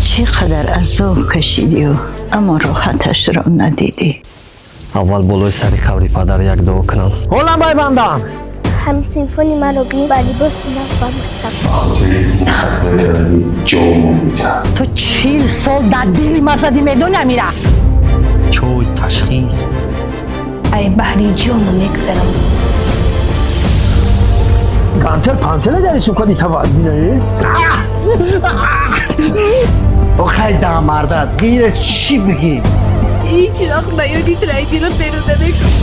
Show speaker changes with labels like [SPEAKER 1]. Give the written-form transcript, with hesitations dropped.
[SPEAKER 1] Чӣ қадар азоб кашидию, аммо роҳаташро надидӣ.
[SPEAKER 2] Аввал болои сари қабри падар як дуо кунам. Ҳолам байбандан.
[SPEAKER 3] Ҳамсинфони маро бин ба либоси нав ба мактаб.
[SPEAKER 4] Ту 40 сол дар дили ма задӣ, медони, Амира?
[SPEAKER 2] Чой, ташхис.
[SPEAKER 5] Ай баҳри ҷону мегзарам.
[SPEAKER 6] Гантел пантела дари сукоди тавазминае.
[SPEAKER 7] Охай, дамардат гира, чӣ бигӣ?
[SPEAKER 5] Ҳеҷ вақт ба ёди трайдила берун намекунам.